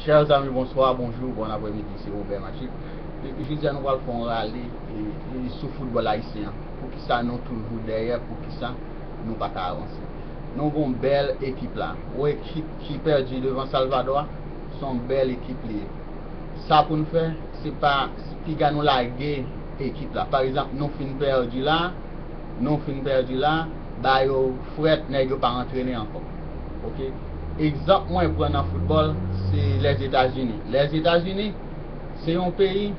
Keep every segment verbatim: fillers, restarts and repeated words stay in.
Chè zanmi, bonswa, bonjou, bon aprèmidi, se Robert Magic. E, jodi a nou pral fè yon rale e, e, sou foutbòl ayisyen an. Poukisa nou toujou dèyè, poukisa nou pa ka avanse? Nou gon bèl ekip la. Ou ekip ki pèdi devan Salvador a, se yon bèl ekip li ye. Sa pou n fè, se pa piga nou lage ekip la. Pa egzanp, nou fin pèdi la, nou fin pèdi la, ba yo frèt, nèg yo pa antrene ankò. Oke? Egzanp mwen pran nan foutbòl, se Lèzetazini. Lèzetazini, se yon peyi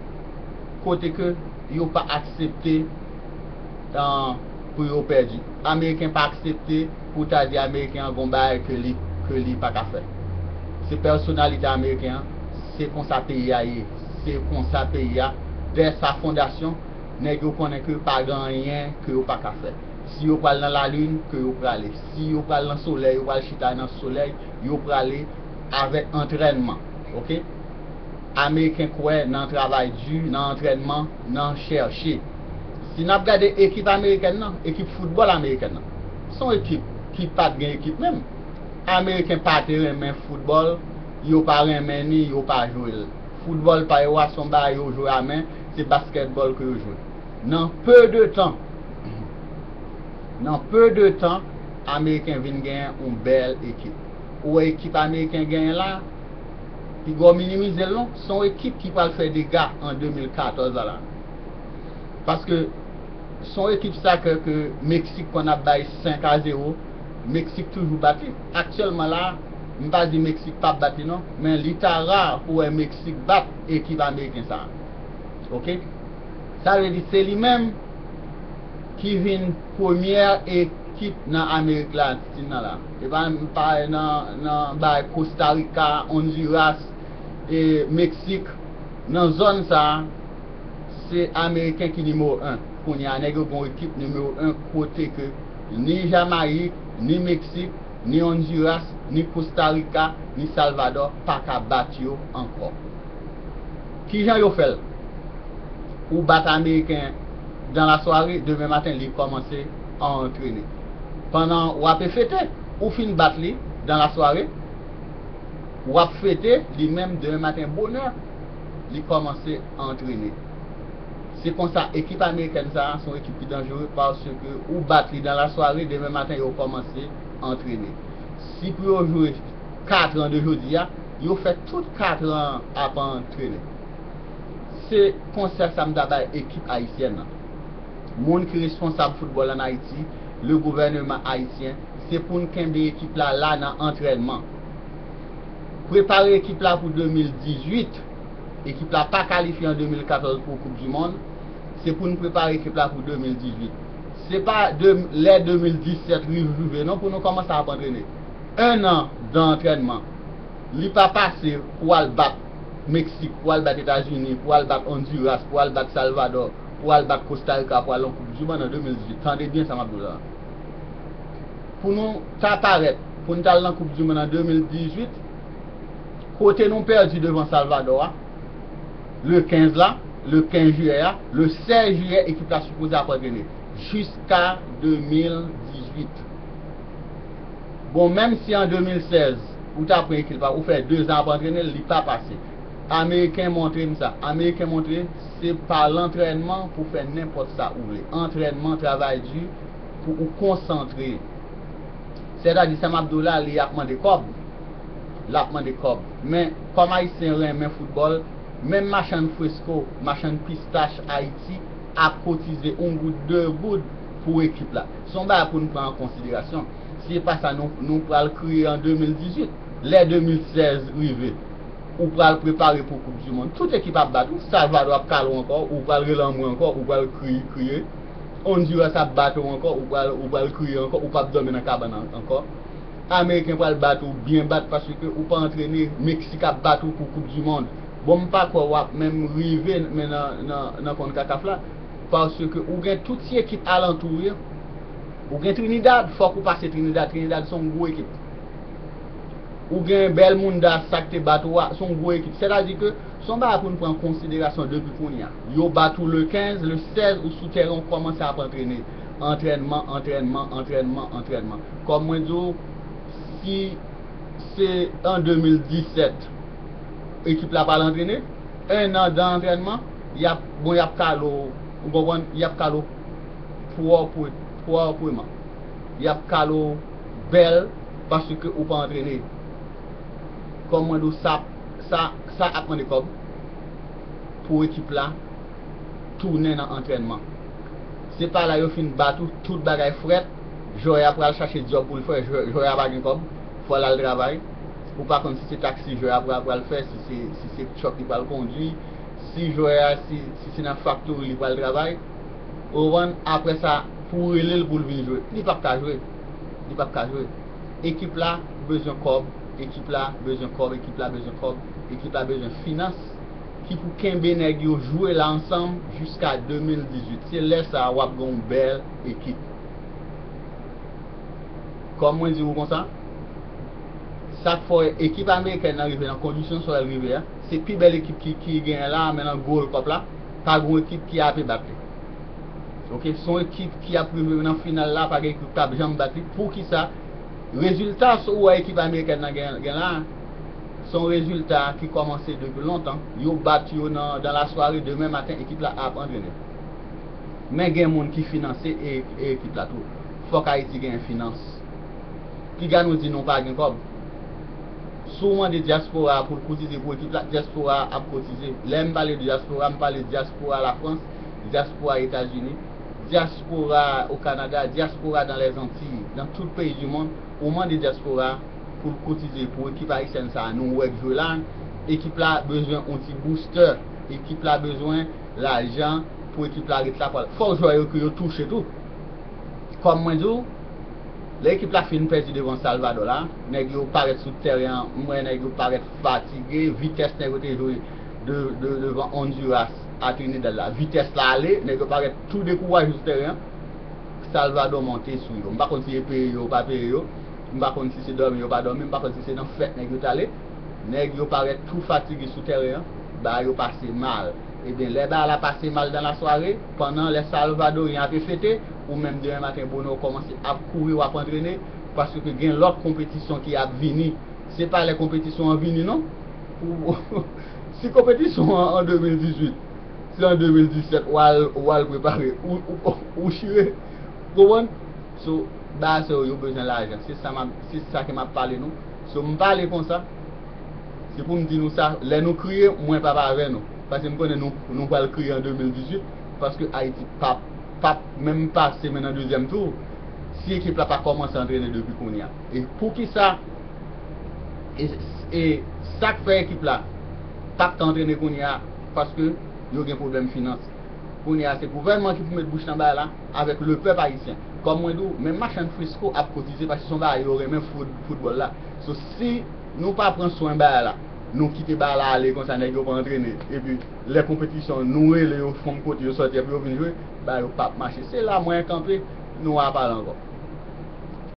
kote ke yo pa aksepte, ah, pou yo pèdi. Ameriken pa aksepte pou ta di Ameriken an gon bagay ke li, ke li pa ka fè. Se pèsonalite Ameriken an, se konsa peyi a ye. Se konsa peyi a, dè sa fondasyon, nèg yo konnen ke pa gen anyen ke yo pa ka fè. Si yo pral nan lalin, ke yo prale. Si yo pral nan solèy, yo pral chita nan solèy, yo prale avèk antrènman. Oke? Ameriken kwè nan travay di, nan antrènman, nan chèche. Si n ap gade ekip amerikèn nan, ekip foutbòl amerikèn nan, se yon ekip ki pa t gen ekip menm. Ameriken pa te renmen foutbòl, yo pa renmen ni, yo pa jwe l. Foutbòl pa yo a, se yon bagay yo jwe a men, se baskètbòl ke yo jwe. Nan peu de tan, nan peu de tan, Ameriken vin genyen yon bèl ekip. Ou wè ekip Ameriken genyen la, piga w minimize l non, se yon ekip ki pral fè dega an de mil katòz la la. Paske se yon ekip sa ke, ke Meksik konn ap bay senk a zewo, Meksik toujou bat li. Aktyèlman la, m pa di Meksik p ap bat li non, men li ta ra pou wè Meksik bat ekip ameriken sa. Oke? Sa vle di se li menm ki vin premyè ekip nan Amerik Latin nan la. E pa, pa nan, nan bay Costa Rica, Honduras, e Meksik. Nan zòn sa, se Ameriken ki nimewo en. Kounye a, nèg yo gon ekip nimewo en kote ke ni Jamayik, ni Meksik, ni Honduras, ni Costa Rica, ni Salvador pa ka bat yo ankò. Kijan yo fè l? Ou bat Ameriken dan la sware, demen maten li kòmanse antrene. Pandan w ape fete, ou fin bat li dan la sware, w ap fete, li menm demen maten bonè, li kòmanse antrene. Se konsa, ekip amerikèn sa a, se yon ekip ki danjere paske ou bat li dan la sware, demen maten yo kòmanse antrene. Si pou yo jwe kat an de jodi a, yo fè tout kat an ap antrene. Se konsèy sa m ta bay ekip ayisyèn nan. Moun ki responsab foutbòl ann Ayiti, le gouvèneman ayisyen, se pou n kenbe ekip la la nan antrènman. Prepare ekip la pou de mil dizuit. Ekip la pa kalifye an de mil katòz pou Koup di Mond. Se pou n prepare ekip la pou de mil dizuit. Se pa de, lè de mil disèt rive non pou nou kòmanse ap antrene. En an dan antrènman. Li pa pase pou al bat Meksik, pou al bat Etazini, pou al bat Honduras, pou al bat Salvador, pou al bat Costa Rica, pou al nan Koup di Mond an de mil dizuit. Tande byen sa m ap di w la. Pou nou ta parèt, pou nou t al nan Koup di Mond an de mil dizuit, kote nou pèdi devan Salvador a, le kenz la, le kenz jiyè a, le sèz jiyè, ekip la sipoze ap antrene. Jiska de mil dizuit. Bon, menm si an de mil sèz, ou ta pran ekip la, ou fè de zan ap antrene l, li pa pase. Ameriken montre m sa. Ameriken montre se pa lantrènman pou fè nenpòt sa ou vle. Antrènman, travay di pou ou konsantre. Sètadi, sa m ap di w la, li ap mande kòb. L ap mande kòb. Men, kòm Ayisyen renmen foutbòl, menm machann fresko, machann pistach Ayiti ap kotize yon goud, de goud pou ekip la. Se yon bagay pou n pran an konsiderasyon. Si se pa sa, nou, nou pral kriye an de mil dizuit. Lè de mil sèz rive, ou pral prepare pou Koup di Mond. Tout ekip ap bat ou. Salvador ap kale w ankò, ou pral rele anmwe ankò, ou pral kriye, kriye. Honduras ap bat ou ankò, ou pral, ou pral kriye ankò, ou p ap dòmi nan kabann an-, ankò. Ameriken pral bat ou, byen bat, paske ou pa antrene. Meksik ap bat ou pou Koup di Mond. Bon, m pa kwè w ap menm rive men nan, nan, nan konkakaf la, paske ou gen tout ti ekip alantou w yo. Ou gen Trinidad, fòk ou pase Trinidad. Trinidad se yon gwo ekip. Ou gen Bèl Mounda, sa k te bat ou a, se yon gwo ekip. Sètadi ke se yon bagay pou n pran konsiderasyon depi kounye a. Yo bat ou le kenz, le sèz, ou sou tèren, ou kòmanse ap antrene. Antrènman, antrènman, antrènman, antrènman. Kòm mwen di w, si se an de mil disèt, Ekip la pral antrene. En an dan antrènman, y ap, bon, y ap kale w, ou konprann, y ap kale w pwòpre, pwòpreman. Y ap kale w bèl paske ou pa antrene. Kòm mwen di w, sa, sa, sa ap mande kòb pou ekip la tounen nan antrènman. Se pa la yo fin bat ou, tout bagay frèt, jwè a pral chache djòb pou l fè, jwè, jwè a pa gen kòb, fò l al travay. Ou pa konn si se taksi jwè a pral, pral fè, si se, si se tchòk li pral kondui, si jwè a, si, si se nan faktori li pral travay. Ou konprann? Apre sa, pou w rele l pou l vin jwe, li p ap ka jwe. Li p ap ka jwe. Ekip la bezwen kòb, ekip la bezwen kòb, ekip la bezwen kòb, ekip la bezwen finans ki pou kenbe nèg yo jwe la ansanm jiska de mil dizuit. Se lè sa a w ap gen yon bèl ekip. Kòm mwen di w konsa, sa k fè ekip amerikèn nan rive nan kondisyon sa l rive a, se pi bèl ekip ki, ki genyen la, men nan Gold Cup la, pa gen yon ekip ki ape bat li. Oke, se yon ekip ki ap rive nan final la, pa gen ekip k ap janm bat li. Poukisa? Rezilta sa w wè ekip amerikèn nan gen, gen la, se yon rezilta ki kòmanse depi lontan. Yo bat yo nan, dans la soirée, demen maten, ekip la ap antrene. Men gen moun ki finanse e, e ekip la tou. Fòk Ayiti gen finans. Piga nou di nou pa gen kòb. Si w mande dyaspora a pou l kotize pou ekip la, dyaspora a ap kotize. Lè m pale de dyaspora, m pale dyaspora Lafrans, dyaspora Etazini, dyaspora o Kanada, dyaspora dans les Antilles, dans tout pays du monde. Ou mande dyaspora a pou l kotize pou ekip ayisyèn sa a nou wè k jwe la. Ekip la bezwen yon ti booster. Ekip la bezwen lajan pou ekip la ret la. Fò jwè yo ke yo touche tou. Kòm mwen di w, lè ekip la fin pèdi devan Salvador la, nèg yo parèt sou tèren an, m wè nèg yo parèt fatige, vitès nèg yo te jwe de, de, devan Honduras a Trinidad la, vitès la ale, nèg yo parèt tou dekouraje sou tèren an. Salvador monte sou yo. M pa konn si e peye yo ou pa peye yo. M pa konn si se dòmi yo pa dòmi. M pa konn si se nan fèt nèg yo t ale. Nèg yo parèt tou fatige sou tèren an. Bagay yo pase mal. Ebyen, lè bagay la pase mal dans la soirée, pandan lè Salvadoryen ape fete, ou menm demen maten bonè w kòmanse ap kouri, w ap antrene, paske gen lòt konpetisyon ki ap vini. Se pa lè konpetisyon an vini, non. Ou, si konpetisyon an an de mil dizuit, se an de mil disèt, w al, w al prepare, ou, ou, ou chire. Konprann? So, bagay sa yo, yo bezwen lajan. Se sa m ap, se sa ke m ap pale nou. So, m pale konsa. Se pou m di nou sa, lè nou kriye, mwen p ap avè nou. Paske m konnen nou, nou pral kriye an de mil dizuit, paske Ayiti p ap, p ap menm pase men nan dezyèm tou, si ekip la pa kòmanse antrene depi kounye a. E poukisa? E, e sa k fè ekip la p ap ka antrene kounye a, paske yo gen pwoblèm finans. Kounye a, se gouvènman ki pou met bouch nan bagay la, avèk le pèp ayisyen. Kòm mwen di w, menm machann Frisco ap kotize, paske se yon bagay yo renmen, fout, foutbòl la. So, si nou pa pran swen bagay la, nou kite bagay la ale konsa, nèg yo pa antrene, epi lè konpetisyon, nou rele yo, fè yon kote yo sòti, epi yo vin jwe, bagay yo p ap mache. Se la mwen kanpe, nou a pale ankò.